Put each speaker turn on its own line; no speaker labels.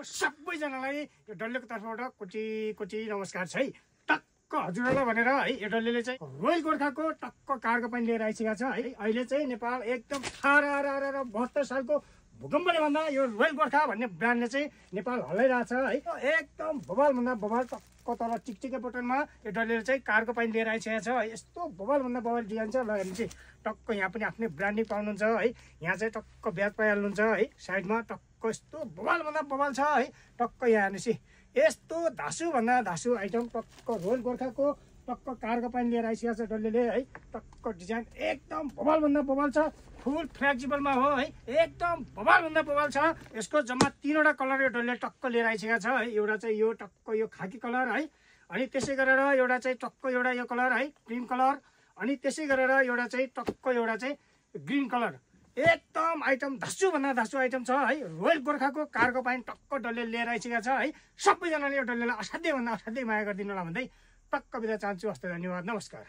सबैजनालाई यो डल्लेको तर्फबाट कोटी कोटी नमस्कार छ है। टक्क हजुरहरूलाई भनेर है यो डल्लेले चाहिँ रोयल गोर्खाको टक्क कारको पनि लिएर आइसकेको छ है। अहिले चाहिँ नेपाल एकदम 72 सालको भूकम्पले भन्दा यो रोयल गोर्खा भन्ने ब्रान्डले चाहिँ नेपाल हल्लाइरहेछ है। एकदम बबाल भन्दा बबाल टक्क तल टिकटिके बटनमा यो डल्लेले चाहिँ कारको पनि लिएर आइसकेको छ है। यस्तो बबाल भन्दा बबाल डिजाइन छ। ल हेर्नु चाहिँ टक्क यहाँ पनि आफ्नै ब्रान्डिङ पाउनुहुन्छ है। यहाँ चाहिँ टक्क ब्याज पाइहाल्नुहुन्छ है। साइडमा टक्क यस्तो बबाल भन्दा बबाल छ है। टक्क यहाँ हेर्नुहोस् यस्तो धासु भन्दा धासु आइटम टक्क रोयल गोर्खाको टक्क कारको पनि लिएर आइसकेको छ डल्लेले है। टक्क डिजाइन एकदम बबाल भन्दा बबाल छ। फुल फ्लेक्सिबलमा हो है। एकदम बबाल भन्दा बबाल छ। यसको जम्मा 3वटा कलर यो डल्ले टक्क लिएर आइसकेको छ है। एउटा चाहिँ यो टक्क यो खाकी कलर है। अनि त्यसै गरेर एउटा चाहिँ टक्क एउटा यो कलर है क्रिम कलर। अनि त्यसै गरेर एउटा चाहिँ टक्क एउटा चाहिँ ग्रिन कलर। एकदम आइटम धासु भन्दा धासु आइटम छ है। रोयल गोर्खाको कारको पनि टक्क डल्ले लिएर आइसकेको छ है। सबैजनाले यो डल्लेलाई असाध्यै भन्दा असाध्यै माया गरिदिनु होला भन्दै टक्क बिदा चाहन्छु। हस्त धन्यवाद नमस्कार।